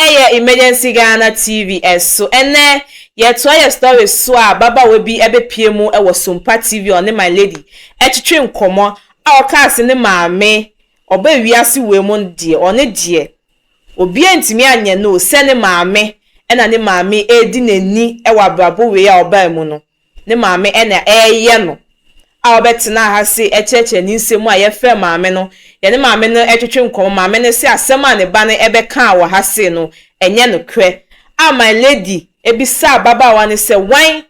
Ɛyɛ Emergency Ghana TV so. Ɛnnɛ, yɛtoa yɛ story so a ababaawa bi bɛpue mu wɔ Sompa TV a ɔne my lady twetwe nkɔmmɔ a ɔkaa se ne maame ɔbaa wiase wei mu deɛ ɔno deɛ obiara ntumi anyɛ no o sɛ ne maame na ne maame redi n'ani wɔ abrabɔ wei a ɔbaa mu no. Ne maame na ɛreyɛ no a ɔbɛtenaa ha se ɛkyerɛkyerɛ ne nsɛm mu a yɛfrɛ maame no, yɛne maame no twetwe nkɔmmɔ, maame no se asɛm a ne ba no bɛkaa wɔ ha se no ɛnyɛ nokorɛ, a my lady bisaa ababaawa no sɛ wan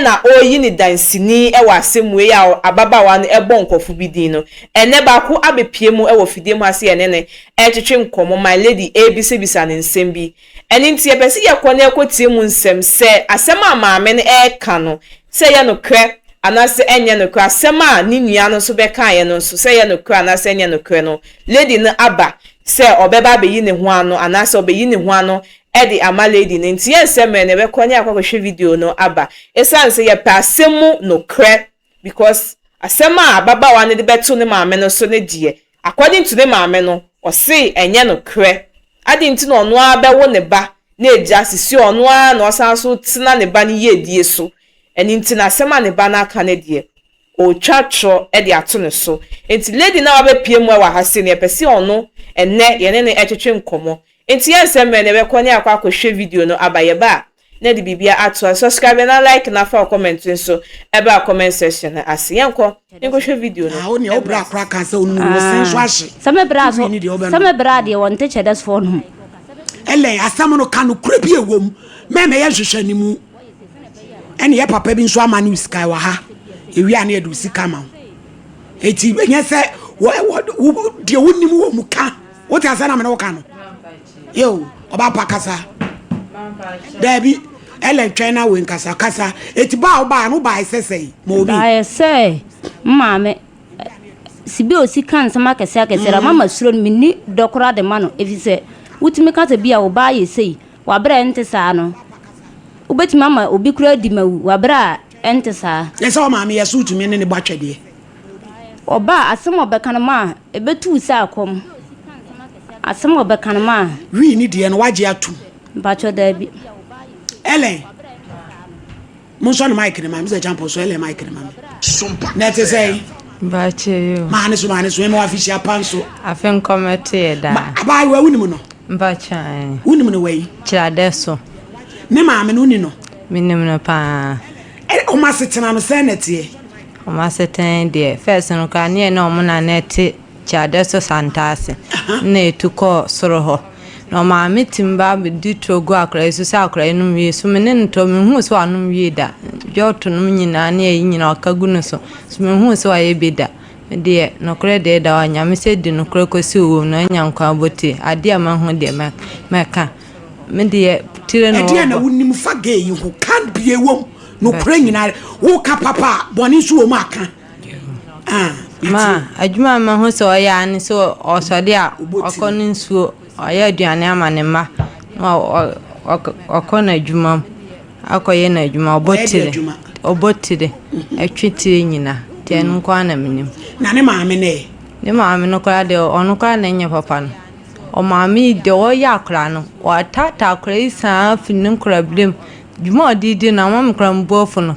na ɔreyi no danseni wɔ asɛm wei a ababaawa no bɔ nkurɔfo bi din no. Ɛnnɛ baako abɛpue mu wɔ fidie mu ha se yɛne no retwetwe nkɔmmɔ, my lady rebisabisa no nsɛm bi. Ɛno nti, yɛpɛ sɛ yɛkɔ na yɛkɔtie mu nsɛm sɛ asɛm a maame no reka no, sɛ ɛyɛ nokorɛ anaasɛ ɛnyɛ nokorɛ, asɛm a ne nua no nso bɛkaeɛ no nso, sɛ ɛyɛ nokorɛ anaasɛ ɛnyɛ nokorɛ no, lady no aba sɛ ɔbɛba abɛyi ne ho ano anaasɛ ɔbɛyi ne ho ano de ama lady no. Nti yɛnsɛ mmerɛ no, yɛbɛkɔ na yɛakɔ akɔhwɛ video no aba. Ɛsiane sɛ yɛpɛ asɛm mu nokorɛ because asɛm a ababaawa no de bɛto ne maame no so no deɛ, according to ne maame no, ɔse ɛnyɛ nokorɛ. Adɛn nti na ɔno ara bɛwo ne ba na agya sisi ɔno ara na ɔsan nso tena ne ba no yiedie so? Ɛno nti no asɛm a ne ba no aka no deɛ, ɔretwa torɔ de ato ne so. Nti lady no a wabɛpue mu wɔ ha sei no, yɛpɛ sɛ ɔno ɛnnɛ yɛne no twetwe nkɔmmɔ. Nti yɛnsɛ mmerɛ no yɛbɛkɔ ne akɔ akɔhwɛ video no aba. Yɛba a, na yɛde biribiara atoa. Subscribe na like na fa wo comment nso bra comment section no ase. Yɛnkɔ nkɔhwɛ video no. Ah, wo nea wo bra kora ka sɛ onum wo sen so ahye. Sɛ me bra so, Wii ni deɛ wobɛnom. sɛ me bra deɛ wɔnte kyɛdɛsfoɔ nom. Ɛlɛn asɛm no ka nokorɛ bi ɛwɔ mu mɛmɛ yɛ nhwehwɛ ne mu ɛne yɛ papa bi nso ama ne sika wɔ ha ewi a ne yɛde sika ma wo eti ɛnyɛ sɛ wɔ wɔ deɛ wonim wɔ mu ka wote asɛ na mene wo ka no Yo, ɔba pa kasa. Daabi, Ellen twɛn na wei nkasa kasa. Eti ba a wobaa no wobae sɛ sɛn? Ma obi. Baeɛ sɛ maame si bi a osi ka nsɛm akɛseɛ akɛseɛ mm. mama suro no menni dɔ koraa de ma no ɛfiri sɛ wotumi ka sɛ bi a wo ba ayɛ sei wabrɛ ɛnte saa no wobɛtumi ama obi koraa di ma wu wabrɛ a ɛnte saa. Yɛ sɛ ɔmaame yɛ so wotumi ne ne bɔ atwɛdeɛ. Ɔba a, asɛm a ɔbɛka no ma ɛbɛtu wo sɛ akɔm. Asɛm a ɔbɛka no ma. Wii ne deɛ no wagye atum. Mpakyɛ daabi. Ellen, monsɔ ne mic no ma me sɛ champo sɔ Ellen mic no ma me. Na ɛte sɛ. Mpakyɛ yo. Maa ne so maa ne so ɛma wafihyia pa nso. Afe nkɔmɛto yɛ daa. Abaayewa wonim no. Mpakyɛ ɛn. Wonim no wai. Kyerɛadɛ so. Ne maame no woni no. Menim no paa. Ɔmo asetena no sɛn na ɛteɛ? Wɔn asetena deɛ, first no koraa ne yɛne wɔn na na ɛte Kyiadɛ so Santase na yɛtu kɔɔ soro hɔ. Na ɔmaame tumi ba abɛdi turo gu akwadaa yi so sɛ akwadaa yi nom wie. So me ne no tɔ, menhuu sɛ wanom wie da. Dwɔto nom nyinaa ne ayi nyinaa ɔka gu no so. So menhuu sɛ wayɛ bi da. Me deɛ, nokorɛ deɛ ɛda hɔ a, Nyame sɛ di nokorɛ kɔsi owuo mu na anya nkwa abotire. Adeɛ a mahu deɛ mɛka. Me deɛ, tire na Ɛdeɛn na ɔbɔ. wonim fa gay yi ho? Ka deɛ ɛwɔ mu. Nokorɛ nyinaa, woka papa a, bɔne nso wɔ mu a, ka. Ah, Ma, adwuma a mahu sɛ ɔyɛ ara ne sɛ ɔsɔre a, ɔkɔ ne nsuo, ɔyɛ aduane ama ne mma, na ɔkɔ n'adwuma mu akɔyɛ n'adwuma, ɔbɔ tire, ɔbɔ tire, ɛtwe tire nyinaa, nti ɛno nko ara na menim. Na ne maame no ɛ? Ne maame no koraa deɛ, ɔno koraa na ɛnyɛ papa no. Ɔmaame yi deɛ ɔyɛ akwadaa no, wataataa akwadaa yi saa firi ne nkwadaa mu. Dwuma a ɔde redi no, ama me koraa me bo afu no.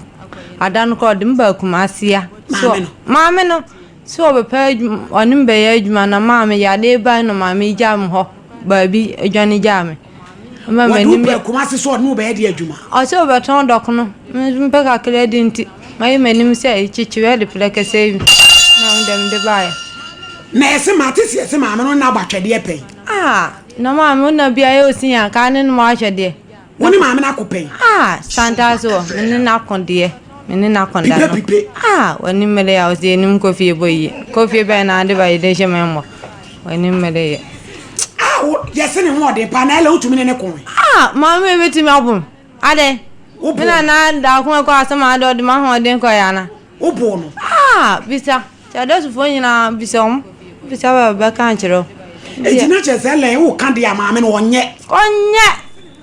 Ada no koraa ɔde me baa Kumasi ha. Maame no? Maame no. Sɛ ɔbɛpɛ adwuma, ɔne me bɛyɛ adwuma na maame yadeɛ bae na maame yi gyaa me hɔ baabi dwane gyaa me. Ama Wɔde wo baa Kumasi sɛ ɔne wo bɛyɛ deɛ adwuma? Ɔsɛ ɔbɛtɔn dɔkono. Me nso mepɛ kakra di nti, mayi m'anim sɛ kyekyereɛ de prɛkɛsɛ bi na me deɛ mede baeɛ. Na yɛse mate sɛ yɛse maame no nna abɔ atwɛdeɛ pɛn. Ah, na maame wo na bia yɛ osi yɛn kaa ne nom ahwɛdeɛ. Wo ne maame no ako pɛn? Ah, Santa so wɔ, me ne no ako deɛ, me ne no ako da no. Pipe pipe. Ah, w'ani mmere a, ɔsɛ yɛnim kofie bɔ yie. Kofie bɛn na ade ba yɛde hyɛ me mmɔ. W'ani mmere yɛ. Ah, wo, yɛse ne ho ɔden paa, na ɛlɛ wotumi ne ne ko? Ah, maame ebetumi abom. Adɛn? Wo Me na na daako ɛkɔ asɛm a ade ɔde m'ahoɔden kɔ yɛ ana? Wo boo no? Ah, bisa. Kyerɛdɛsofoɔ nyinaa bisa wɔn. Bisa bɛ bɛka akyerɛ wo. Enti na kyerɛ sɛ Ellen wo ka deɛ a maame no ɔnyɛ. Ɔnyɛ!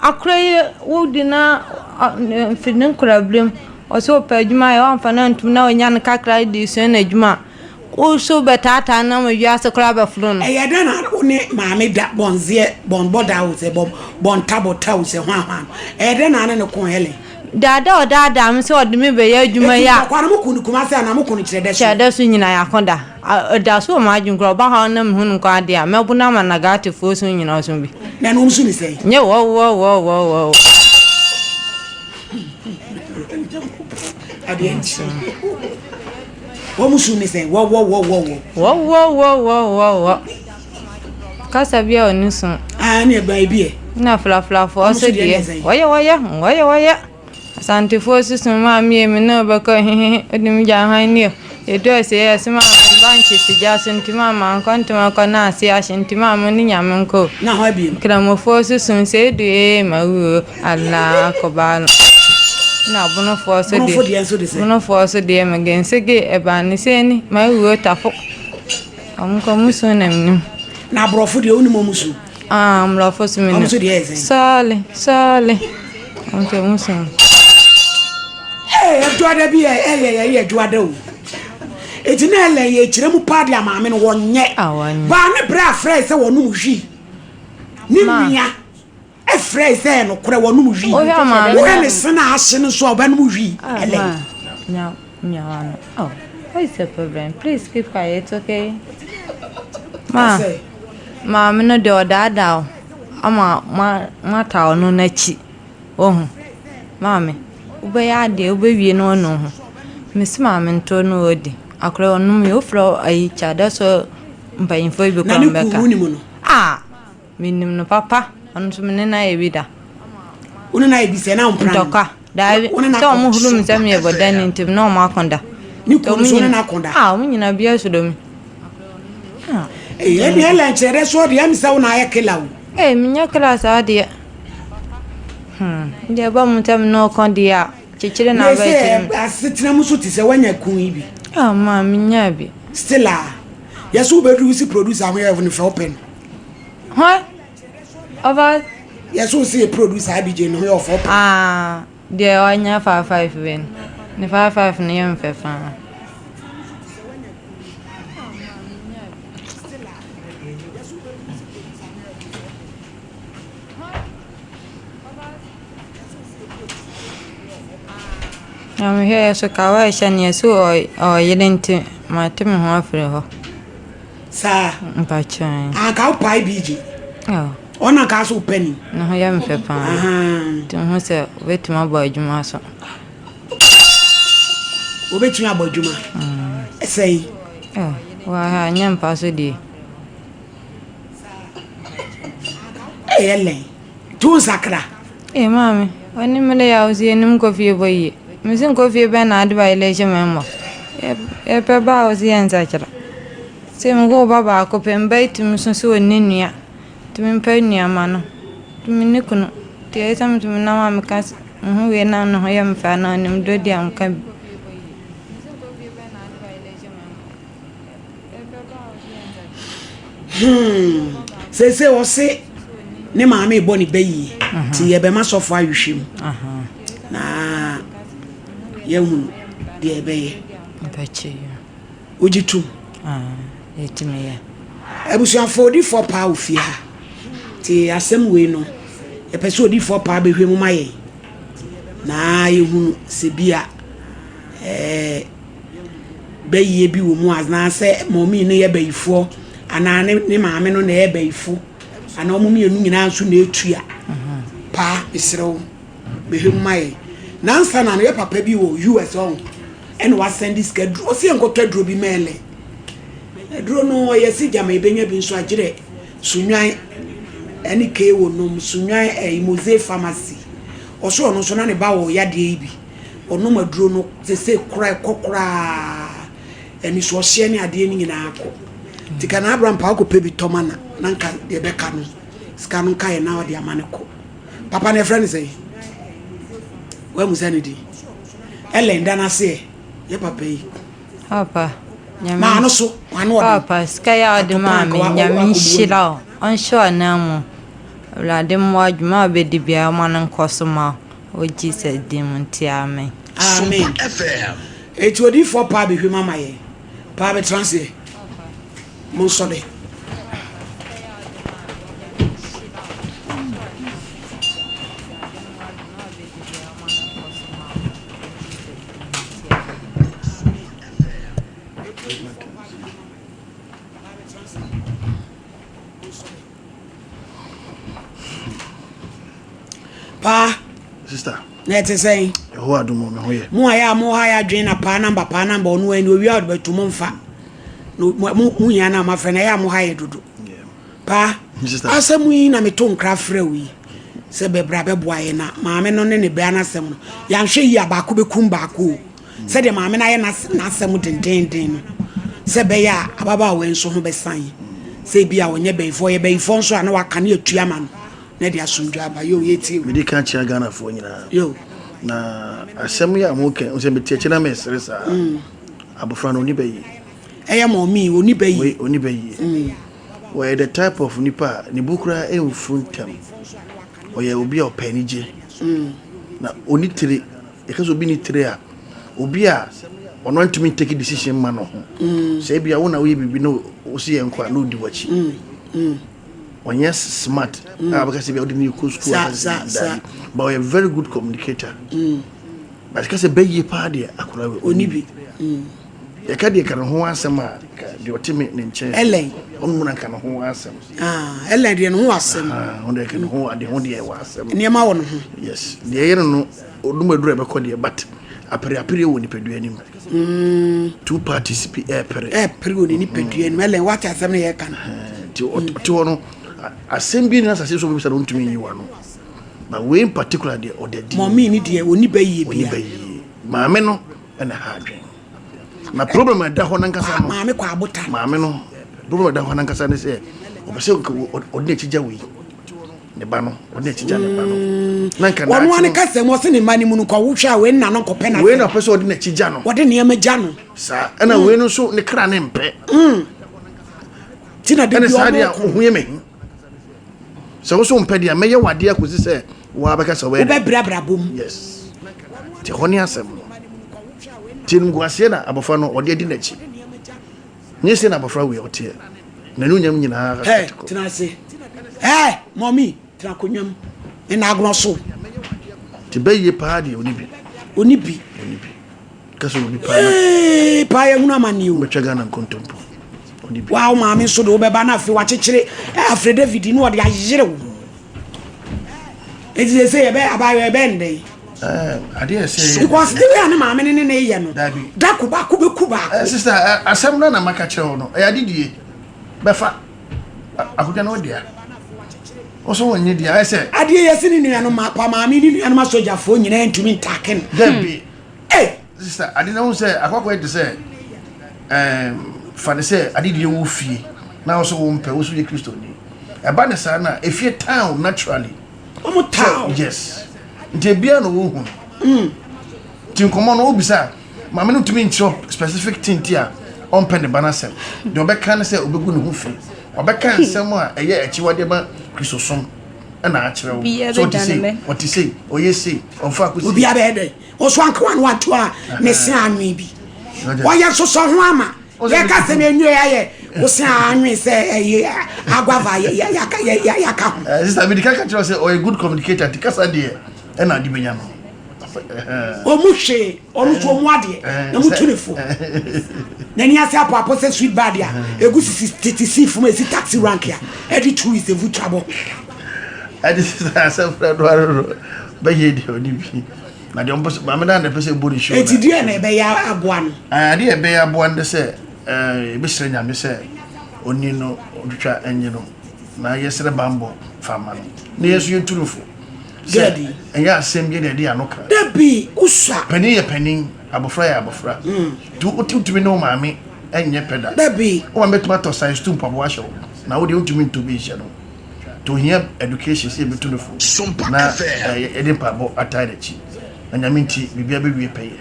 Akora yi wo di na firi ne nkora berɛ mu. Ɔsɛ ɔpɛ adwuma yɛ wamfa no antum na ɔnya no kakra de sua n'adwuma a. Wo so bɛtaataa no ama wiase koraa bɛfono no. Ɛyɛ dɛn na wo ne maame da bɔnzeɛ bɔnbɔda o sɛ bɔ bɔntabɔta o sɛ hwan hwan ɛyɛ dɛn na ne ne ko Helen? Daadaa a ɔdaadaa me sɛ ɔde me bɛyɛ adwuma yi a. Eti ntɔkwa no mo ko no Kumasi anaa mo ko no Kyerɛdɛ so? Kyerɛdɛ so nyinaa yɛako da. Ɛda so wɔ m'adwene koraa ɔba ha na mehu no nko ara deɛ a mɛbo no ama Nagatefoɔ su nyinaa ɔso bi. Na ɛno wɔn su ne sɛn? Nyɛ wɔwɔwɔwɔwɔ. Adeɛ nkye. Wɔn su ne sɛn? Wɔwɔwɔwɔwɔ. Wɔwɔwɔwɔwɔ. Kasa bi a ɔni so. Ah, ne ɛban ebi ɛ. Na frafrafoɔ so deɛ. Wɔyɛ wɔyɛ, wɔyɛ wɔyɛ. Asantefoɔ susu maa mi emi ne ɔbɛkɔ hehehe ɔde mi gya hwan ni o. Edu ase yɛ ɛse maa me mba nkye si gya so nti maa ma nkɔ ntoma kɔ na ase ahye nti maa mo ne nyame nkɔ o. Na hɔ abiem. Nkramofoɔ susu sɛ edu ee ma wu o Allah akɔbaa no. Na abonofoɔ so deɛ. Bonofo deɛ nso de sɛ. Bonofoɔ so deɛ megensege ɛbaa ne sɛ ni ma wu o tafo. Ɔmo kɔ ɔmo su na menim. Na aborɔfo deɛ wonim ɔmo su? Ah, mmorɔfo so menim. Ɔmo so deɛ yɛ sɛn? Sɔɔle, sɔɔle. Ɔmo nso ɔmo su. Ee, adwoada bi yɛ ɛyɛ yɛ adwoada o. Eti na ɛlɛn yɛ kyerɛ mu paa de amaame no wɔnyɛ. Ah, wɔnyɛ. Baa ne brɛ afrɛ sɛ wɔnom hwi. Ne nua. Ɛfrɛe sɛ ɛyɛ nokorɛ wɔnom wii. Wohwɛ ne sene a ahye no nso a ɔbɛnom wii. Ɛlɛn. Nya nya wano. Oh, what is the problem? Please keep quiet, okay? Ma, maame no deɛ ɔdaadaa wo ama ma mata ɔno n'akyi. Wohu? Maame, wobɛyɛ adeɛ wobɛwie na wanu wo ho. Mese maame ntɔ no ɔdi. Akwadaa ɔnom yɛ wofrɛ ayi kyada sɛ mpanyinfoɔ yi bi koraa mbɛka. Na ne kun wonim no? Ah! Menim no papa, ɔno nso me ne no ayɛ bi da. Wo ne no ayɛ bi sɛ na wompra no? Ntɔkwa, daabi. Sɛ wɔn hunu me sɛ meyɛ bɔdani nti me ne wɔn ako da. Ne kunu nso wo ne no ako da? Ah, wɔn nyinaa biara suro me. Ah. Ee, ɛne Helen kyerɛ dɛ so ɔdeɛ ɛm sɛ wo na ayɛ killer o. Ee, menyɛ killer saa deɛ. Hmm, deɛ ɛba mu sɛ me ne ɔko deɛ a, kyekyere na abɛkyere me. Sɛ asetena mu so te sɛ woanya kun yi bi. Ah, maa menyaa bi. Still a, yɛsɛ wobɛduru wo si producer ho yɛ no fɛ wopɛ no. Hwan? Ɔfa. Yɛ so sɛ yɛ producer Abigye ne ho yɛ ɔfɔ pɛ. Ah, deɛ ɔnya 55 wei no. Ne 55 no yɛ mfɛ faa. Na mehwɛ yɛ so ka wa ɛhyɛ no yɛ so ɔyere nti mate me ho afiri hɔ. Saa. Mpakyɛw. Anka wo pae BJ. Oh. Ɔna nka so pɛ ni. Ne ho yɛ me fɛ paa. Nti ho sɛ obetumi abɔ adwuma so. Obetumi abɔ adwuma. Ɛsɛn. Oh, wɔ ha nyɛ mpa so die. Ɛyɛ lɛn. Tu nsakra. Ee maame, w'ani mmere yɛ a wo se yɛnim nkɔ fie bɔ yie. Mese nkɔ fie bɛn na ade ba yɛlɛ hyɛ me mmɔ. Yɛpɛ ba a wo se yɛnsakyera. Se meko wo ba baako pɛ, mba yi tumi so sɛ ɔnni nua. Nti mempɛ nua ma no. Nti menni kunu. Nti ɛyɛ sɛ me nso menam a meka se mehu wei na ne ho yɛ me fɛ anaa ɔnim dɔ di a meka bi. Hmm. Seesei ɔse ne maame rebɔ ne bɛ yie nti yɛbɛma sɔfo ahwehwɛ mu na yɛahunu deɛ ɛbɛyɛ. Wogye tom? Abusuafoɔ odifoɔ paa wɔ fie ha nti asɛm wei no yɛpɛ sɛ odifoɔ paa bɛhwɛ mu ma yɛn na yɛhunu sɛ bi a ɛɛ bayie bi wɔ mu anaasɛ mɔmii no yɛ bayifoɔ anaa ne ne maame no na ɛyɛ bayifo anaa wɔn mmienu nyinaa nso na etua paa mesrɛ wo bɛhwɛ mu ma yɛn nansa na no yɛ papa bi wɔ US ɔho ɛna wasɛnde sika duro ɔsi yɛn nkɔtɔ aduro bi mɛɛlɛ aduro no ɔyɛ si gyama ebenya bi nso agyerɛ sunwan ɛne keewo nom sunwan ɛyi moze pharmacy ɔso ɔno nso na ne ba wɔ yadeɛ yi bi. Ɔnom aduro no sesei koraa ɛkɔ koraa anisoɔhyeɛ ne adeɛ no nyinaa kɔ. Nti ka na Abraham paa kɔpɛ bi tɔ ma na na nka deɛ ɛbɛka no sika no nka yɛ na ɔde ama no kɔ. Papa no yɛfrɛ no sɛn? Wamu sɛ ne din? Ellen da no aseɛ yɛ papa yi. Papa, nyame. Maa no so, ano ɔden. Papa, sika yi a ɔde maa me, nyame nhyira wo. Ɔnhyɛ w'ananmu. Awurade mmoa adwuma a wobɛdi biara ɔma no nkɔ so ma wo. Wɔ Jesus din mu nti amen. Amen. Eti odiyifoɔ paa bɛhwɛ mu ama yɛn. Paa bɛtena aseɛ. Monsɔre. Paa. Sister. Na ɛte sɛn? Yehowa adom o, me ho yɛ. Mo a yɛ a mo ha yɛ adwene na paa namba paa namba ɔno ɛni owia ɔde bɛto mo nfa. Na mo mo hia na mafrɛ na ɛyɛ a mo ha yɛ dodo. Paa. Sister. Asɛm yi na meto nkra frɛ wo yi sɛ bɛbra bɛboa yɛ na maame no ne ne bɛa no asɛm no yɛanhwɛ yi a baako bɛkum baako o. Sɛdeɛ maame no ayɛ n'asɛm dendeenden no, sɛ ɛbɛyɛ a ababaawa yi nso ho bɛsan, sɛ ebi a ɔnyɛ bayifoɔ, ɔyɛ bayifoɔ nso a na waka ne atua ama no na ɛde asomdwoeɛ aba. Yo, yɛtie o. Medi kan kyea Ghanafoɔ nyinaa. Yo. Na asɛm yi a moka yi, sɛ mete akyi na mesere saa. Abɔfra no ɔni bɛ yie. Ɛyɛ mɔmi, ɔni bɛ yie. Wei ɔni bɛ yie. Wɔyɛ the type of nipa a ne bo koraa mfu ntɛm. Ɔyɛ obi a ɔpɛ anigye. Na ɔni tire. Yɛka sɛ obi nni tire a, obi a ɔno ntumi ntake decision mma no ho. Sɛ ebia wo na woyɛ biribi na wosi yɛn kɔ a na odi w'akyi. Ɔnyɛ smart a wobɛka sɛ ebia wode no kɔ school a dabi. But ɔyɛ very good communicator. But ka sɛ bɛyie paa deɛ akwadaa wei ɔnni bi. Yɛka deɛ ka ne ho asɛm a deɛ ɔte me ne nkyɛn. Ellen. Ɔno mu na nka ne ho asɛm. Ah, Ellen deɛ ne ho asɛm. Ah, ɔno deɛ ka ne ho ade ho deɛ wɔ asɛm. Nneɛma wɔ ne ho. Yes, deɛ ɛyɛ no no odum aduru a ɛbɛkɔ deɛ but apere apere wɔ nipadua nim. Two parties bi ɛɛpere. Ɛɛpere wɔ ne nipadua nim. Ellen wate asɛm no yɛka no. Nti ɔte hɔ no asɛm bi na asase so bɛbisa no ntumi nyi wa no. But wei in particular deɛ ɔda di. Mɔmii ni deɛ ɔni bɛ yie bia. Ɔni bɛ yie. Maame no ɛna ha adwene. Na problem a ɛda hɔ nankasa no. Maame kɔ abotan. Maame no problem a ɛda hɔ nankasa ne sɛ ɔpɛ sɛ ɔde n'akyi gya wei ne ba no ɔde n'akyi gya ne ba no. Na nka Ɔno ara ne kasa mu ɔse ne mma no mu no nka wohwɛ a wei nna no nkɔpɛ n'asɛm. Wei na ɔpɛ sɛ ɔde n'akyi gya no. Ɔde nneɛma gya no. Saa ɛna wei no nso ne kra ne mpɛ. Ti na de Ɛna bi saa ɔmo deɛ ko. ɔho yɛ me. Sɛ wo so mpɛ deɛ mɛyɛ w'adeɛ akɔsi sɛ woa bɛka sɛ wobɛyɛ dɛn. Wobɛbrɛ abrabɔ mu. Yes. Nti ɛhɔ ne asɛm no. Nti animguaseɛ na abɔfra no ɔde adi n'akyi. Nyɛ sei na abɔfra wei ɔteɛ. N'anuonyam nyinaa Hey, kɔte kɔ. tena ase. Hey, mɔmi, tena akonnwa mu. Ne na agorɔ so. Nti bɛyie paa deɛ ɔni bi. Ɔni bi. Ɔni bi. Ka sɛ ɔni paa na. Ee, paa yɛhunu amane o. Wobɛtwa Ghana nkontompo. Ɔni bi. Wa wo maame nso de wobɛba na afei wakyekyere affidavit na ɔde ayere wo. Eti sɛ sɛ yɛbɛ abayewa yɛbɛ ndɛn. Adeɛ ɛsɛ. Because the way a ne maame ne ne ne yɛ no. Dabi. Dako baako bɛku baako. Sister, asɛm no na maka kyerɛ wo no, ɛyɛ adedie. Bɛfa akonnwa no dea. Wo so wonnye deɛ ayɛ sɛ. Adeɛ yɛsi ne nuanom pa maame ne nuanom asogyafoɔ nyinaa ntumi ntaake no. Dabi. Ei! Sister, ade na wohu sɛ akɔakɔyɛ te sɛ ɛɛm fa ne sɛ ade deɛ wɔ fie na wo so wo mpɛ wo so yɛ Kristoni. Ɛba ne saa na efie town naturally. Wɔn town. Yes. Nti ebia na wɔhu no. Nti nkɔmɔ no wobisa maame no ntumi nkyerɛ specific thing ti a ɔmpɛ ne ba no asɛm. Deɛ ɔbɛka ne sɛ ɔbɛgu ne ho fi. Ɔbɛka nsɛm a ɛyɛ akyiwadeɛ ma Kristosom ɛna akyerɛ wo. Sɛ ɔte sei, ɔte sei, ɔyɛ sei, ɔmfa akɔsi. Obiara bɛyɛ dɛn? Ɔso ankoa no wato a ne se anwe bi. Ɔyɛ sosɔ ho ama. Yɛka sɛ na enwie ayɛ wo se anwe sɛ ɛyɛ aguava yɛaka ho. Eh, sister, mede ka ka kyerɛ sɛ ɔyɛ good communicator nti kasa deɛ ɛna ade bɛnya no. Ɔmu hwee, ɔno nso ɔmu adeɛ, na mu tu ne fo. N'ani ase apoapo sɛ sweet bad a egu sisi tete si fam esi taxi rank a ɛde tu is evu trabɔ. Ɛde sister asɛm frɛ no ano no bɛyɛ deɛ ɔde bi. Na deɛ ɔmpɛ sɛ maame no ara na ɛpɛ sɛ ɛbɔ ne show. Eti deɛ na ɛbɛyɛ aboa no. Adeɛ a ɛbɛyɛ aboa no de sɛ yɛbɛsrɛ Nyame sɛ ɔnni no ɔntwitwa nnye no na yɛsrɛ banbɔ fa ma no na yɛn nso yɛntu no fo sɛ ɛnyɛ asɛm bi na yɛde yɛn ano ka. Dabi wosua. Panin yɛ panin, abɔfra yɛ abɔfra. Nti wotumi ne wo maame nyɛ pɛ da. Dabi. Wo maame bɛtumi atɔ size 2 mpaboa ahyɛ wo na wo deɛ wontumi ntɔ bi nhyɛ no. Nti ohia education sɛ yɛbɛtu no fo na yɛde mpaebɔ atae n'akyi na Nyame nti biribiara bɛwie pɛyɛ.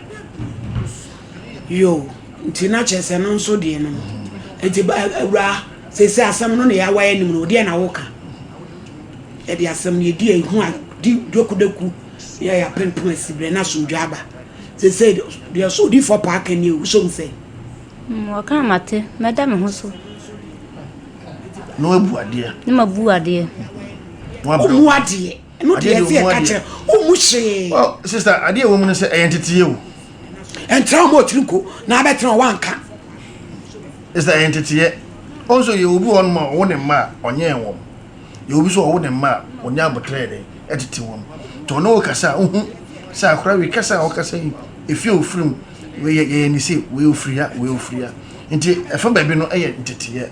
Yoo, nti na kyerɛ sɛ no nso deɛ no no. Nti awuraa, seesei asɛm no na yɛawae anim no, deɛ na woka? Yɛde asɛm no yɛdi ehu a di dokudoku yɛ yɛapempem asiberɛ na asomdwoe aba. Seesei deɛ ɔsɛ odiyifoɔ paa ka nie, wosɔ mu sɛn? Wɔka a mate, mɛda me ho so. Na wabu adeɛ. Na mabu adeɛ. Womu adeɛ. Ɛno deɛ ɛsɛ yɛka kyerɛ. Womu hwee. Well, sister, adeɛ ɛwɔ mu no sɛ ɛyɛ nteteyɛ o. Ɛntra wɔn ɔtiri nko na abɛtena wɔn anka. Sister, ɛyɛ nteteyɛ. Ɔnso yɛ obi wɔ hɔnom a ɔwo ne mma a ɔnyɛn wɔn. Yɛ obi nso ɔwo ne mma a ɔnya abotrɛ de ɛtete wɔn. Nti ɔne wo kasa a wohu sɛ akora wei kasa a ɔkasa yi efie a ofiri mu wei yɛ yɛyɛ ne sei wei ofiri ha wei ofiri ha. Nti ɛfa baabi no ɛyɛ nteteyɛ.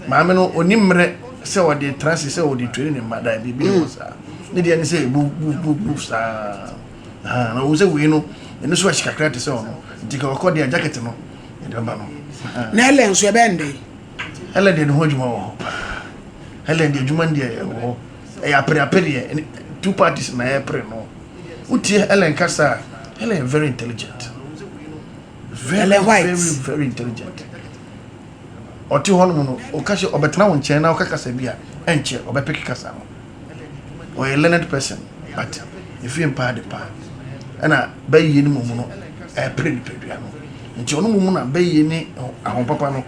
Maame no ɔni mmerɛ sɛ ɔde tra ase sɛ ɔde train ne mma daabi bi wɔ saa. Ne deɛ ne sɛ bu bu bu bu saa. Ahaa na ɔhu sɛ wei no ɛno so ahye kakra te sɛ ɔno. Nti ka ɔkɔ deɛ jacket no yɛde bɛma no. Na Ellen nso ɛbɛyɛ ne dɛn? Helen deɛ ne ho adwuma wɔ hɔ paa. Helen deɛ adwuma no deɛ ɛwɔ hɔ. Ɛyɛ apereapereɛ. Two parties na ɛrepere no. Wotie Helen kasa a, Helen yɛ very intelligent. Very, Helen White. very, very intelligent. Ɔte hɔ nom no, ɔka sɛ ɔbɛtena wo nkyɛn na ɔka kasa bi a, ɛnkyɛ ɔbɛpeke kasa no. Ɔyɛ learned person but efie mpaa de paa. Ɛna bɛyie no mmom no ɛpere nipadua no. Nti ɔno mmom na bɛyie ne ahompapa no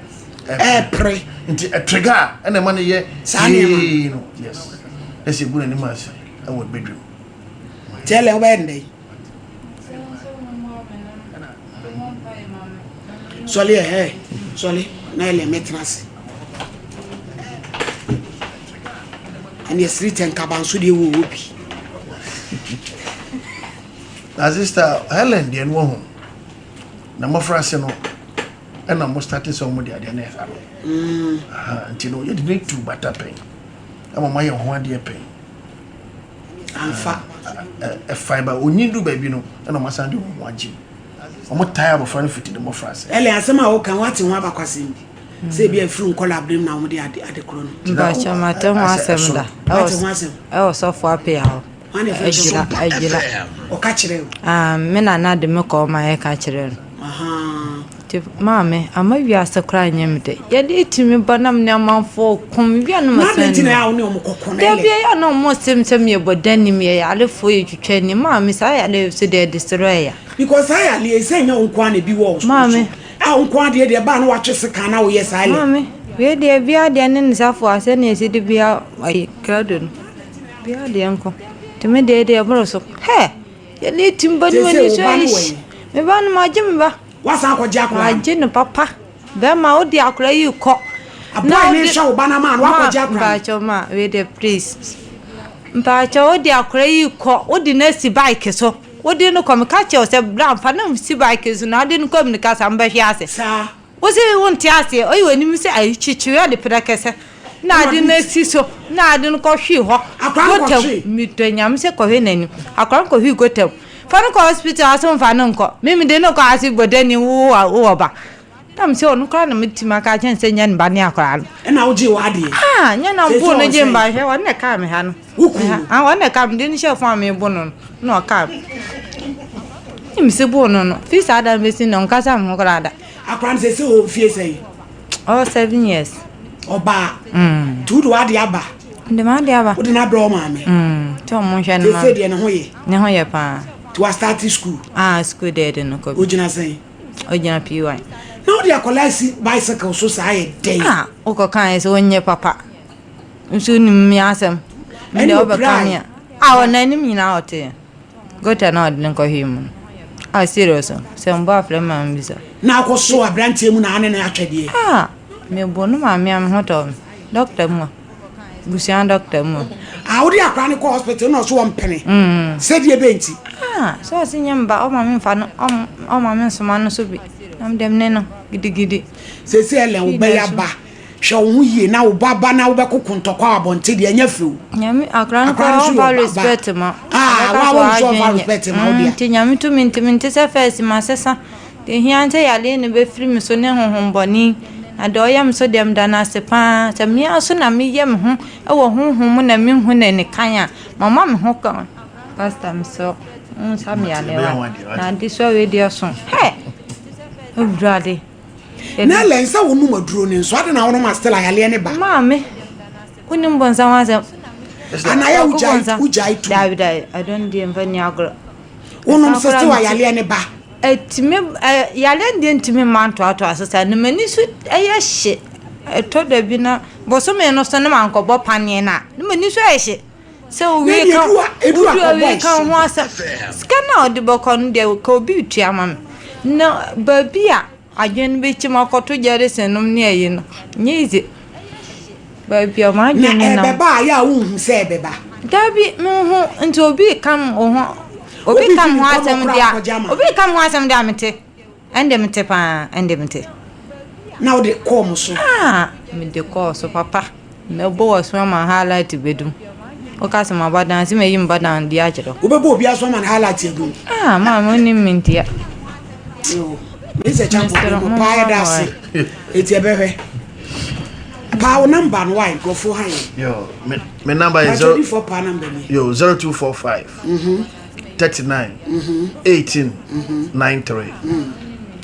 ɛpere. Nti ɛtrigger a ɛna ɛma no yɛ Saa nneɛma yee no. Yes. Ɛsɛ egu n'anim ase ɛwɔ bedroom. Nti Ellen wobɛyɛ no dɛn? Sɔle ɛ ɛ sɔle na Ellen mɛtena ase. Ɛneɛ siri tɛ nkaban so deɛ wɔ wɔ bi. Na sister Helen deɛ no wahu na mmɔfra ase no ɛna mo starte sɛ wɔn de adeɛ no ɛha no mm. nti no yɛde ne tu bata pɛn ɛma mo ayɛ ho adeɛ pɛn amfa ɛfae ba onyin du baabi no ɛna wɔn asan de wɔn ho agye mu wɔn tae abɔfra no fiti ne mmɔfra ase. Ɛlɛ asɛm a woka wate ho abakwasɛm bi sɛ ebi afiri nkɔla abirem na wɔn de ade ade korɔ no. Mpakyɛ mate ho asɛm da wate ho asɛm ɛwɔ sɔfo apea hɔ agyira agyira ɔka kyerɛ o. Ah me nana de me kɔ ɔma yɛka kyerɛ no. Nti maame, ama wiase koraa nyɛ me dɛ. Yɛde tumi ba na me ne amanfoɔ ko, me wia no ma sɛn no. Da bi ɛyɛ a na wɔn se me sɛ meyɛ bɔdani, meyɛ yarefoɔ, yɛtwitwa ni. Maame, saa yareɛ yi so deɛ ɛde soro ɛya. Because saa yareɛ yi sɛ nyɛ wo nko ara na ebi wɔ wo so. Maame. A wo nko ara deɛ deɛ ɛbaa na watwe sekan na woyɛ saa lɛ. Maame, wei deɛ biara deɛ ne ne safoa sɛnea ɛsi de bia ayi krado no. Biara deɛ nko. Nti me deɛ deɛ ɛboro so. Hɛ! Yɛne tim ba no ani so ayi. Me ba no magye me ba. Wasan akɔgye akwadaa no. Magye no papa. Bɛrima wode akwadaa yi kɔ. Aboa ne nhwɛ wo ba no ama no wakɔgye akwadaa no. Mpakyɛw ma wei deɛ please. Mpakyɛw wode akwadaa yi kɔ wode no asi bike so. Wode no kɔ meka kyerɛ wo sɛ bra mfa no si bike so na wode no kɔ mirika saa mobɛhwe ase. Saa. Wo se wonte aseɛ, ɔyi w'anim sɛ ayi kyekyere ade prɛkɛsɛ na ade no asi so na ade no kɔhwee hɔ Akwadaa no kɔhwee. Medɔ Nyame sɛ kɔhwɛ n'anim. Akwadaa no kɔhwee gota mu. Fa no kɔ hospital ase mfa no nkɔ. Me mede no kɔ ase bɔdani wo wɔ ba. Na me sɛ ɔno koraa na metumi aka akyerɛ no sɛ nyɛ ne ba ne akwadaa no. Ɛna wogyee w'adeɛ. Ah, nyɛ na mpo no gye mba hwɛ ɔno na ɛkaa me ha no. Wo kunu no? Ah, ɔno na ɛkaa me de no hyɛɛ fam a mebo no no na ɔkaa me. Ne mese boo no no, fi saa da no bɛsi nnɛ ɔnkasa me ho koraa da. Akwadaa no seesei ɔwɔ mfie sɛn? Ɔwɔ 7 years. Ɔbaa. Nti wode w'adeɛ aba? Mede m'adeɛ aba. Wode no abrɛ wo maame? Mm, nti ɔmo nhwɛ no ma. Seesei deɛ ne ho yɛ? Ne ho yɛ paa. Nti wastarte school? Ah, school deɛ yɛde no kɔ bi. Ogyina sɛn? Ogyina PY. Na wode akwadaa si bicycle so saa yɛ dɛn? Ah, wokɔ kan yɛ sɛ wonyɛ papa. Nso wonim me asɛm. Me deɛ wobɛka me a. Ah, wɔ n'anim nyinaa ɔte. Gota na ɔde no kɔhwee mu no. Ah, serious o. Sɛ mbɔ afrɛ ma mbisa. Na akɔ so aberanteɛ mu na ane no atwɛdeɛ. Ah, mebɔ no maame a me ho tɔ me. Doctor mu a. Busua doctor mu a. Ah, wode akwadaa no kɔ hospital na ɔso ɔmpene. Mm. Sɛdeɛ bɛn nti? Ah, sɛ ɔse nyɛ mba, ɔma me mfa no, ɔma me nsoma no so bi. Na mede mene no gidigidi. Sɛsɛ Ellen wo bɛyɛ aba. Hwɛ wo ho yie na wo ba ba na wobɛkoko ntɔkwa wɔ abɔnten deɛ ɛnyɛ fɛ o. Nyame akora no koraa ɔmfa respect ma. Ah, wa wo nso ɔmfa respect ma wo deɛ. Nti nyame tumi nti mente sɛ first masesa. Deɛ hia sɛ yadeɛ no bɛfiri me so ne honhom bɔne. Na deɛ ɔyɛ me so deɛ meda no ase paa. Sɛ me ara so na meyɛ me ho wɔ honhom mu na menhu n'ani kan a, mama me ho kwan. Pastor mesrɛ wo, nsa me yadeɛ wa. Na adesoa wei deɛ so. Hɛ! Awurade. Na Ellen sɛ wonom aduro no nso ade na wonom a still ayaleɛ ne ba. Maame, wonim bonsam asɛm. Anayɛ wogyae wogyae tu. Dabi dabi, I don't deɛ mfa ni agorɔ. Wonom sɛ still ayaleɛ ne ba. Ɛtumi ɛ yareɛ no deɛ ntumi mma ntoatoa so saa na m'ani so yɛ hye. Ɛtɔ da bi na bosome no so na mankɔbɔ paneɛ no a, na m'ani so ayɛ hye. Sɛ owie ka owie ka ho asɛm. Sika no a ɔde bɛkɔ no deɛ ka obi retua ma me. Na baabi a adwene no bɛkyim akɔto gyɛresen nom ne ayi no, nyɛ easy. Baabi a m'adwene Na nam. ɛbɛba a, yɛ a wonhu sɛ ɛbɛba. Dabi, menhu. Nti obi reka me wo ho, obi Obi reka fi me ne ho nkɔmmɔ asɛm koraa deɛ akɔgye a, ama obi reka me ho asɛm deɛ a mete. Ɛnde mete paa, ɛnde mete. Na wode kɔɔ mo so? Ah, mede kɔɔ so papa. Mɛbɔ w'aso ama highlight bɛdum. Woka sɛ mabɔ dan, sɛ mayi mebɔ dan de akyerɛ wo. Wobɛbɔ obi aso ama no highlight adum? Ah, maame wonim me ntia. Yo, me sɛ champo mo paa yɛda ase. Eti ɛbɛhwɛ. Paa wo number no why nkurɔfoɔ ha yɛn. Yo, me me number yɛ zero. Patro paa number ni. Yo, 0245. Mhm. 39. Mhm. 18. Mhm. 93. Mm.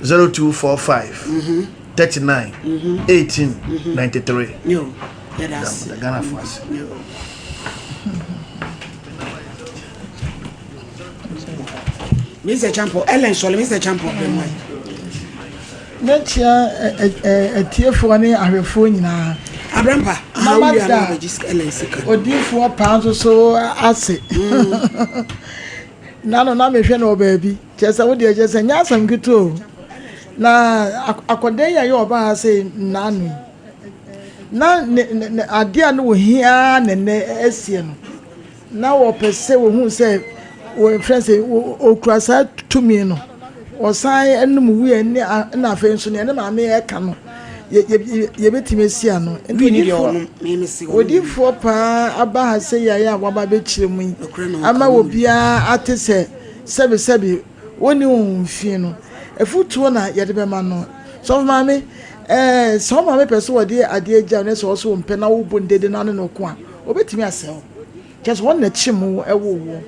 0245. Mhm. 39. Mhm. 18. Mhm. 93. Yo, yɛda ase. Ghana fo ase. Yo. Mr. Champo, Ellen Sɔle, Mr. Champo, bɛn mu ayi. Mɛkyia atiefoɔ ne ahwɛfoɔ nyinaa. Abrampa, na mada odiyifoɔ paa nso so ase. Na no na mehwɛ no wɔ baabi. Kyerɛ sɛ wo deɛ kyerɛ sɛ nyɛ asɛm ketewa o. Na akɔda yi a yɛ ɔbaa ha sɛ nnaano yi. Na ne ne adeɛ a na wɔhia na ɛnɛ asie no. Na wɔpɛ sɛ wɔhu sɛ wɔfrɛ sɛ ɔkura saa tumi no. Ɔsan nom wii ne na afei nso nea ne maame reka no yɛbɛtumi asi ano. Nti odiyifoɔ paa aba ha sɛ yɛayɛ a waba abɛkyerɛ mu yi ama obiara ate sɛ sɛbesɛbe wɔnni wɔn fi no. Afotuo na yɛde bɛma no. Sɔfo maame, ɛɛ sɛ wo maame pɛ sɛ ɔde adeɛ gya wo na sɛ ɔsɛ ɔmpɛ na wobɔ no dede na ne no ko a, ɔbɛtumi asɛe wo. Kyerɛ sɛ wɔn na ɛkyem wo woo wo.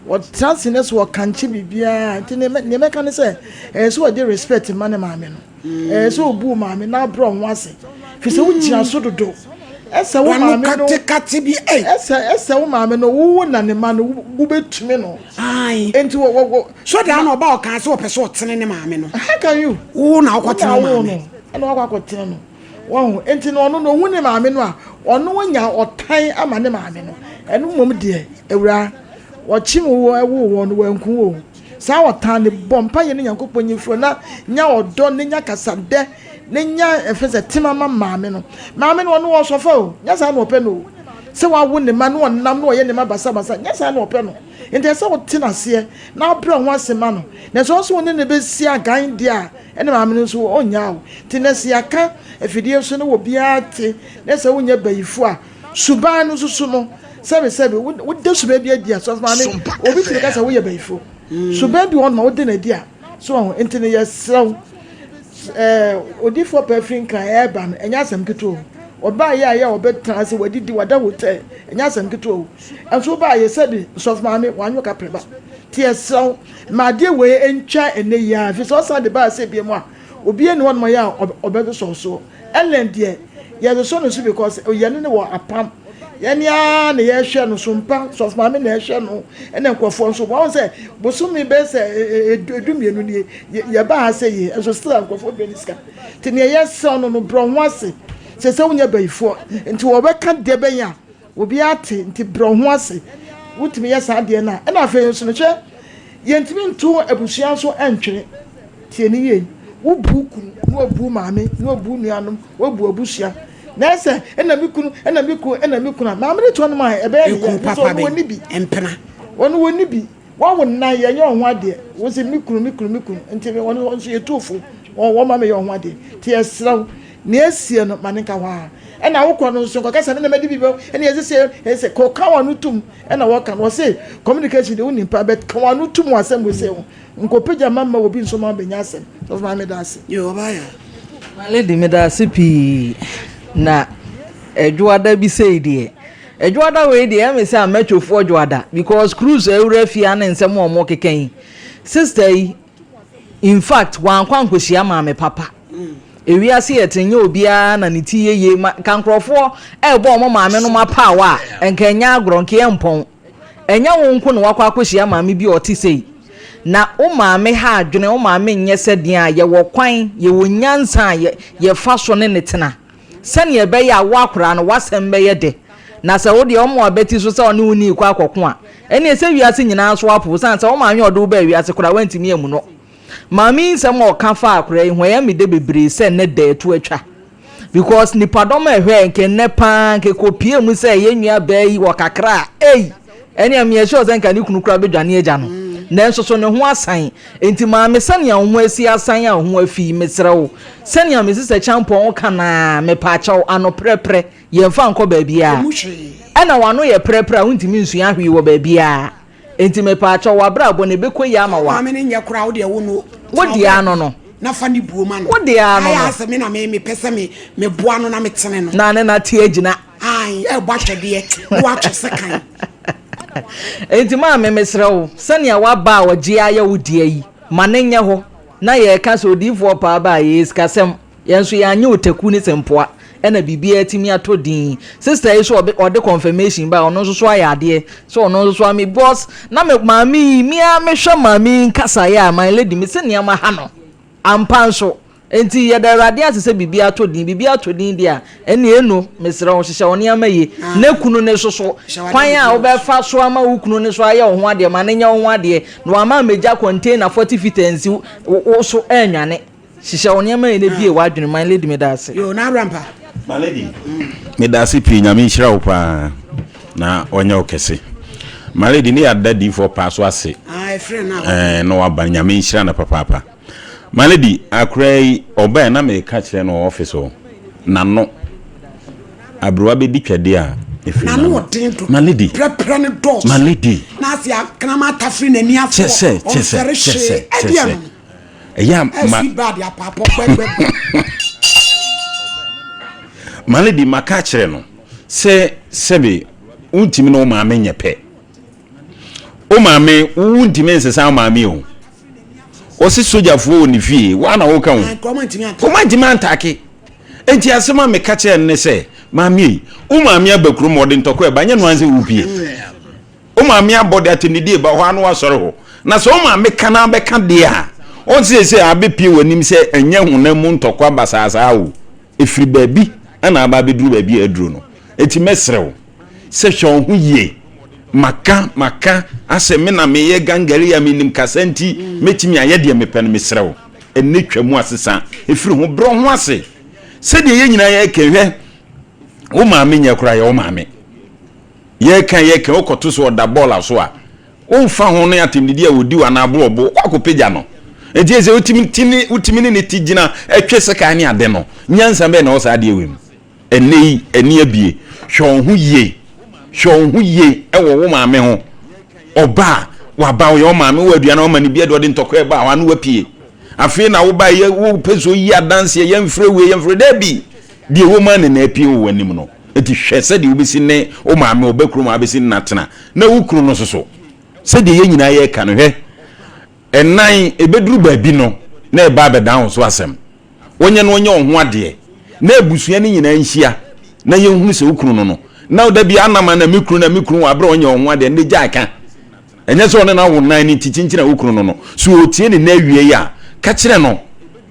Wɔtena ase ne so wɔkankye biribiara nti nea mɛka ne sɛ ɛyɛ sɛ ɔde respect ma ne maame no. Ɛyɛ sɛ obu maame na abrɛ ho ase. Fi sɛ wogyina so dodo. Ɛsɛ wo maame no ɛsɛ ɛsɛ wo maame no wo na ne ma no wobɛtumi no. Nti wɔ wɔ so daa na ɔba ɔkaa sɛ ɔpɛ sɛ ɔtene ne maame no. How can you? Wo na wokɔtene wo maame. Ɛna wakɔ akɔtene no. Wahu? Enti no ɔno no, ohu ne maame no a, ɔno anya ɔtan ama ne maame no. Ɛno mmom deɛ, Awuraa, wɔkyem wo woo wɔn no, wanku wo o. Saa ɔtan no, bɔ mpaeɛ ne Nyankopɔn nyi mfiri hɔ na nya ɔdɔ ne nya kasadɛ ne nya ɛfɛ sɛ tema ma maame no. Maame no, ɔno ɔsɔfa o, nyɛ saa na ɔpɛ no o. Sɛ wawo ne ma na ɔnam na ɔyɛ ne ma basabasa, nyɛ saa na ɔpɛ no. Enti ɛsɛ sɛ wote no aseɛ na wobrɛ wo ho ase ma no. Na sɛ ɔse wo ne no bɛsi agan deɛ a, ɛne maame no nso ɔnnyaa wo. Nti nɛ sɛ yɛaka afidie so na obiara te na sɛ wonyɛ bayifo a, suban no nso so no, sɛbesɛbe woda suban bi adi a, sɔfo maame, obi tumi ka sɛ woyɛ bayifo. Suban bi wɔ hɔ nom a woda no adi a, so wahu. Nti no yɛsrɛ wo, ɛɛ odiyifoɔ paa firi Nkran ɛreba no, ɛnyɛ asɛm ketewa o. Ɔbaeɛ a yɛ a ɔbɛtena ase, wadidi, wada hotel, ɛnyɛ asɛm ketewa o. Nso wobaeɛ sɛbe sɔfo maame, wanyɛ wo kaprɛba. Nti yɛsrɛ wo, ma adeɛ wei ntwa ɛnnɛ yi ara, ɛfiri sɛ ɔsan de baa sɛ biom a, obiara nni hɔnom a ɔyɛ a ɔbɛsosɔ wo soɔ. Ellen deɛ, yɛsosɔ ne so because yɛne no wɔ apam. Yɛne ara na yɛhwɛ no so mpa, sɔfo maame na ɛhwɛ no, ɛna nkurɔfoɔ nso. Wɔn sɛ bosome bɛyɛ sɛ du mmienu nie, yɛbaa ha sɛ yie, nso still a nkurɔfoɔ brɛ ne sika. Nti deɛ yɛsrɛ no no, brɛ wo ho ase. Sɛ sɛ wonyɛ bayifoɔ, nti wɔbɛka deɛ bɛn a, Obiara te nti brɛ wo ho ase. Wotumi yɛ saa adeɛ no a, ɛna afei nso no hwɛ, yɛntumi nto abusua nso ntwene. Tie no yie. Wobu wo kunu, na wabu wo maame, na wabu wo nuanom, wabu abusua. Na ɛsɛ ɛna me kunu, ɛna me kunu, ɛna me kunu a, maame no to ɔnom a ɛbɛyɛ ne yɛ. Nso ɔno wɔnni bi. Mpena. Ɔno wɔnni bi. Wawo nnan, yɛnyɛ wɔn ho adeɛ. Wo se me kunu, me kunu, me kunu. Nti wɔn nso yɛtu fo. Wɔn ma meyɛ wɔn ho adeɛ. Nti yɛsrɛ wo, nea asie no, ma no nka hɔ ara. Ɛna wokɔ no nso, nkɔka sɛ me na madi biribi, ɛna yɛse sɛ, ɛsɛ, kɔka wɔn ano tom, ɛna wɔka no. Wɔse communication deɛ wonim paa, but ka wɔn ano tom wɔ asɛm wei sei ho. Nkɔpagya mma mma obi nso ma ɔbɛnya asɛm. Sɔfo Maame meda ase. Yoo, ɔbaa yaa. My lady meda ase pii na ɛdwoada bi sei deɛ Ɛdwoada wei deɛ ɛyɛ me sɛ amatwofoɔ dwoada because cruise a awura fie ha ne nsɛm a wɔkeka yi sister yi infact wankɔ ankɔhyia maame papa ewiase yɛ te nyɛ obiara na ne ti yɛ yie ma nka nkurɔfoɔ ɛrebɔ wɔn maame nom apaawa a nka ɛnyɛ agorɔ nka yɛ mpɔn ɛnyɛ wo nko na wakɔ akɔhyia maame bi a ɔte sei. Na wo maame ha adwene, wo maame nyɛ sɛ deɛn a, yɛwɔ kwan, yɛwɔ nyansa a yɛ, yɛfa so ne no tena. Sɛdeɛ ɛbɛyɛ a wo akwadaa no, w'asɛm bɛyɛ dɛ. Na sɛ wo deɛ, ɔma w'abati so sɛ ɔne wo nni rekɔ akɔko a, ɛnneɛ sɛ wiase nyinaa nso apo wo, sane sɛ wo maame a ɔde wo baa wiase koraa, woantumi ammu no. Maame yi nsɛm a ɔka faa akwadaa yi ho, ɛyɛ me dɛ bebree sɛ nnɛ da atu atwa. Because nipadɔm a ɛhwɛɛ nka nnɛ paa nka ɛkɔpie mu sɛ yɛn nua baa yi wɔ kakra a, ei! Ɛnea meyɛ sure sɛ nka ne kunu koraa bɛdwane agya no. Nanso so ne ho asan? Enti maame sɛnea wo ho asi asan a wo ho afi yi, mesrɛ wo, sɛnea me sista Kyampɔn ka no ara, mepaakyɛw, ano prɛprɛ, yɛmfa nkɔ baabiara. Ɛna w'ano yɛ prɛprɛ a wontumi nsua hwee wɔ baabiara. Enti mepaakyɛw, w'abrabɔ no ɛbɛkɔ yie ama wo a. Maame no nyɛ koraa, wo deɛ wo no. Wo deɛ ano no. Na fa ne buo ma no. Wo deɛ ano no. Ayɛ asɛ me na me mepɛ sɛ me meboa no na metene no. Na ne nate agyina. Ae, ɛrebɔ atwɛdeɛ na watwe sekan. Enti maame mesrɛ wo, sɛnea w'aba a ɔgye ayɛ wo dea yi, ma no nyɛ hɔ. Na yɛreka sɛ odiyifoɔ paa ba a, yɛyɛ sikasɛm. Yɛn nso yɛanyɛ otaku ne sɛmpoa ɛna biribiara atumi atɔ din. Sister yi nso ɔde ɔde confirmation ba a, ɔno nso so ayɛ adeɛ sɛ ɔno nso so ame because na me maame yi, me ara mehwɛ maame yi nkasaeɛ a, my lady, mese nneɛma ha no. Ampa nso. Enti yɛda Awurade ase sɛ biribi atɔ din. Biribi atɔ din deɛ a, ɛnneɛ eno, mesrɛ wo, hyehyɛ wo nneɛma yie. Na kunu no nso so, kwan a wobɛfa so ama wo kunu no nso ayɛ wo ho adeɛ, ma no nyɛ wo ho adeɛ, na wamma ammɛgya container 40 feet ansi wo so annwane. Hyehyɛ wo nneɛma yie na bue w'adwene. My lady, meda ase. Yoo, na Abrampa. My lady, meda ase pii, Nyame nhyira wo paa na ɔnyɛ wo kɛse. My lady, ne yɛada diifoɔ paa so ase. Ah, ɛfrɛ no a. Ɛɛ, na waba, Nyame nhyira no papaapa. My lady, akora yi ɔbae na meka kyerɛ no wɔ office hɔ, n'ano, aberewa bɛdi twɛdeɛ a, ɛfiri N'ano n'ano. ɔden dodo. My lady, Prɛprɛ no dɔɔso. my lady, Na ase akraman atafere n'ani afɔ. kyɛ sɛ, kyɛ sɛ, Ɔmfɛre kyɛ sɛ, hwee. kyɛ Ɛdeɛ sɛ, no. ɛyɛ a ma. Ɛsi bad apaapɔ gbɛgbɛgbɛ. My lady, maka akyerɛ no sɛ sɛbe wontumi ne wo maame nyɛ pɛ. Wo maame, wontumi nsesa wo maame o. Ɔse sogyafoɔ wɔ ne fie, woa na woka o. Wɔn antumi antake. Enti asɛm a meka kyerɛ no ne sɛ, maame ei, wo maame aba kurom ɔde ntɔkwa ɛba, nyɛ no ara sɛ wopie. Wo maame abɔ de atɛmdidie ba hɔ a na wasɔre hɔ. Na sɛ wo maame ka na abɛka deɛ a, ɔn seesei abɛpie w'anim sɛ ɛnyɛ honam mu ntɔkwa basaa saa o. Ɛfiri baabi na aba abɛduru baabi a aduru no. Enti mɛsrɛ wo sɛ hwɛ wo ho yie. Maka, maka asɛ me na meyɛ gangari a menim kasa nti mɛtumi ayɛ deɛ mepɛ no, mesrɛ wo, ɛnnɛ twa mu asesa firi ho. Brɛ wo ho ase sɛdeɛ yɛn nyinaa yɛreka yi. Hwɛ, wo maame nyɛ koraa yɛ wo maame. Yɛreka yɛreka wokɔto so ɔda bɔɔla so a, Womfa ho ne atɛmdidi a odi wo anaa bo ɔbo, wokɔ akɔpagya no. Enti ɛsɛ wotumi ti ne wotumi ne ne ti gyina twe sekan ne ade no. Nyansa bɛn na ɛwɔ saa adeɛ wei mu? Ɛnnɛ yi, ani abue. Hwɛ wo ho yie. Hwɛ wo ho yie wɔ wo maame ho. Ɔba a, waba, ɔyɛ wo maame, wowɔ aduane a wama no bi, ɛde ɔde ntɔkwa ɛba hɔ a na wapue. Afei na woba yɛ wopɛ sɛ oyi adanseɛ, yɛmfrɛ wei, yɛmfrɛ dabi. Deɛ ɛwɔ mu ara na na apue wɔ w'anim no. Enti hwɛ sɛdeɛ wobɛsi ne wo maame ɔba kurom a wabɛsi ne no atena, na wo kunu no nso so, sɛdeɛ yɛn nyinaa yɛreka no, hwɛ, ɛnan, ɛbɛduru baabi no, na ɛba abɛdan wo so asɛm. Wonyɛ no ɔnyɛ wo ho adeɛ, na abusua no nyinaa nhyia, na yɛnhunu sɛ wo kunu no no. Na da biara anam a na me kunu na me kunu wɔ aberɛ a ɔnyɛ wo ho adeɛ, ɛnde gyae ka. Ɛnyɛ sɛ ɔne no awo nan no nti kyinkyin a wo kunu no no. So otie ne nna awiei a, ka kyerɛ no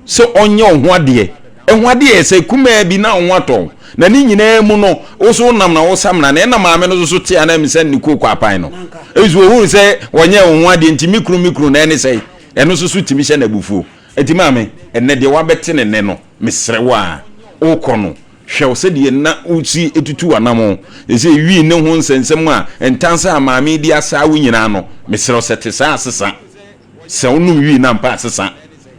sɛ ɔnyɛ wo ho adeɛ. Ɛho adeɛ yɛ sɛ kumaa bi na wo ho atɔ wo. Na ne nyinaa mu no, wo nso wonam na wosamena no. Ɛnna maame no nso so te anam sɛ ne kooko apan no. Nso ohuu sɛ ɔnyɛɛ wo ho adeɛ nti, me kunu, me kunu, na ɛne sɛn? Ɛno nso so tumi hyɛ no abufuo. Enti maame, ɛnnɛ deɛ woabɛte ne nne no, mesrɛ wo ara, worekɔ no, Hwɛ wo sɛdeɛ na wosi tutu w'anamɔn. Seesei wii ne ho nsɛnsɛm a ntansa a maame yi de asaa wo nyinaa no, mesrɛ wo sɛ te saa a sesa. Sɛ wonom wii no ampa a sesa.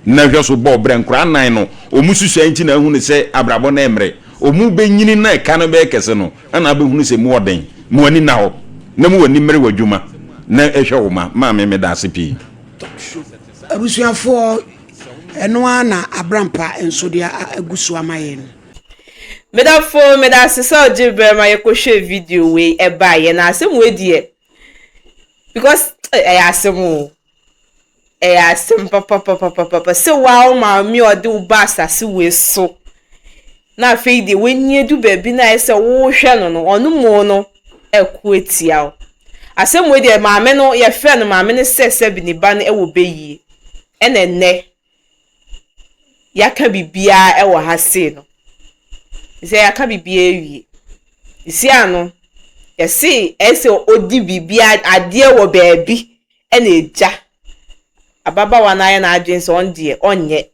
Na hwɛ so bɔ brɛ. Nkwadaa nnan no, wɔn susua nti na ahunu sɛ abrabɔ no ɛmmrɛ. Wɔn bɛnyini na ɛka no bɛyɛ kɛse no, ɛna abɛhunu sɛ mu ɔden. Ma w'ani nna hɔ na mu w'ani mmere w'adwuma na hwɛ wo mma. Maame, meda ase pii. Abusuafoɔ, ɛno ara na Abrampa nso de agu so ama yɛn no. Medɔfo, meda ase sɛ ɔgye berɛ ma yɛkɔhwɛɛ video wei ɛbaeɛ na asɛm wei deɛ because ɛyɛ asɛm o ɛyɛ asɛm papapapapapa sɛ waa wo maame a ɔde wo ba asase wei so na afei deɛ w'ani adu baabi na ayɛ sɛ wohwɛ no no ɔno mu no ɛko atia wo. Asɛm wei deɛ maame no yɛfrɛ no maame no sɛ sɛbi ne ba no wɔ bɛyie ɛna ɛnnɛ yɛaka biribiara wɔ ha sei no. Sɛ yɛaka biribiara awie. Sisi ano yɛse ɛsɛ ɔdi biribiara adeɛ wɔ baabi ɛna agya ababaawa no ayɛ n'adwene sɛ ɔno deɛ ɔnyɛ.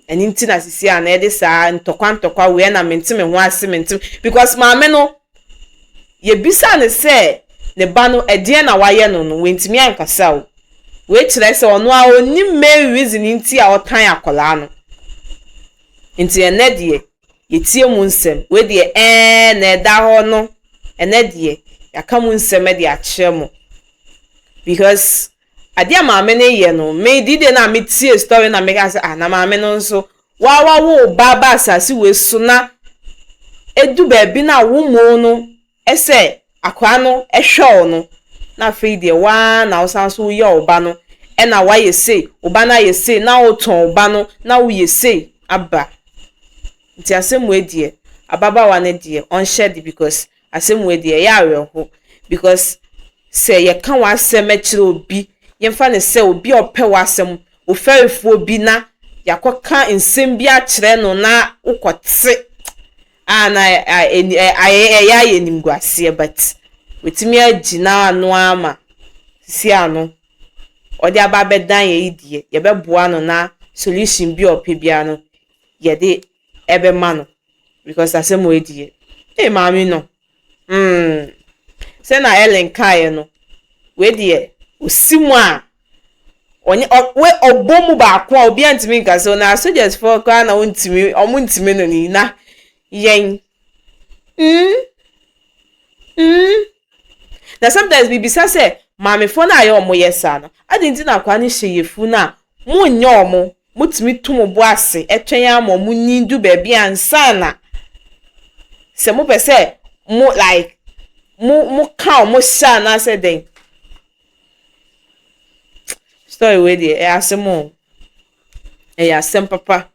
Ɛno nti na sisi a na yɛde saa ntɔkwa ntɔkwa wei ɛna mente me ho ase mente because maame no yɛbisa no sɛ ne ba no ɛdeɛn na wayɛ no no wantumi ankasa o. Wei kyerɛ sɛ ɔno ara ɔnnim main reason nti a ɔtan akwadaa no. Nti ɛnɛ deɛ yɛtie mu nsɛm wei deɛ ɛɛ na ɛda hɔ no ɛnɛ deɛ yɛaka mu nsɛm de akyerɛ mo because adeɛ a maame no yɛ no me dide na metie story na meka sɛ ah na maame no nso waa wawo ba ba asase wei so na edu baabi na wo mo no ɛsɛ akwadaa no ɛhwɛ wo no na afei deɛ waa na wosan so woyɛ wo ba no ɛna wayɛ sei wo ba no ayɛ sei na wotɔn wo ba no na woyɛ sei aba. Nti asɛm wei deɛ ababaawa no deɛ ɔnhyɛ de because asɛm wei deɛ ɛyɛ awerɛho because sɛ yɛka w'asɛm kyerɛ obi yɛmfa ne sɛ obi a ɔpɛ w'asɛm ofɛrefoɔ bi na yɛakɔka nsɛm bi akyerɛ no na wokɔte a na ɛyɛ ayɛ animguaseɛ but wɔtumi agyina ano ama sisi ano ɔde aba abɛdan yɛ yi deɛ yɛbɛboa no na solution bi a ɔpɛ biara no yɛde ɛbɛma no because asɛm wei deɛ ee maame no sɛ na Ellen kaeɛ no wei deɛ osi mu a ɔnyɛ ɔ we ɔbɔ mu baako a obiara ntumi nka so na asogyafoɔ koraa na wɔntumi ɔmo ntumi no ni na yɛn na sometimes bibisa sɛ maamefoɔ no a yɛ ɔmo yɛ saa no adi nti na akwadaa no hyɛ yɛfu no a mo nyɛ ɔmo motumi to mo bo ase ɛtwɛn ama ɔmo nyi du baabi ansa na sɛ mopɛ sɛ mo like mo mo ka ɔmo hyɛ anaasɛ dɛn. Story wei deɛ ɛyɛ asɛm o, ɛyɛ asɛm papa.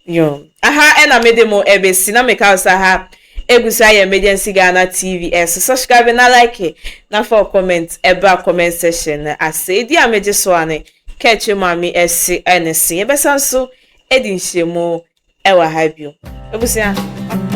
Yo, aha ɛna mede mo ɛbɛsi na meka sɛ ha egu so ayɛ Emergency Ghana TV ɛso. Subscribe na like na fa comment ɛba comment section no ase. Edi a megye so ane kɛkyɛ maame ɛsi ɛne se yɛbɛsan so ɛdi nhyiamu ɛwɔ ha bio. Ebusua.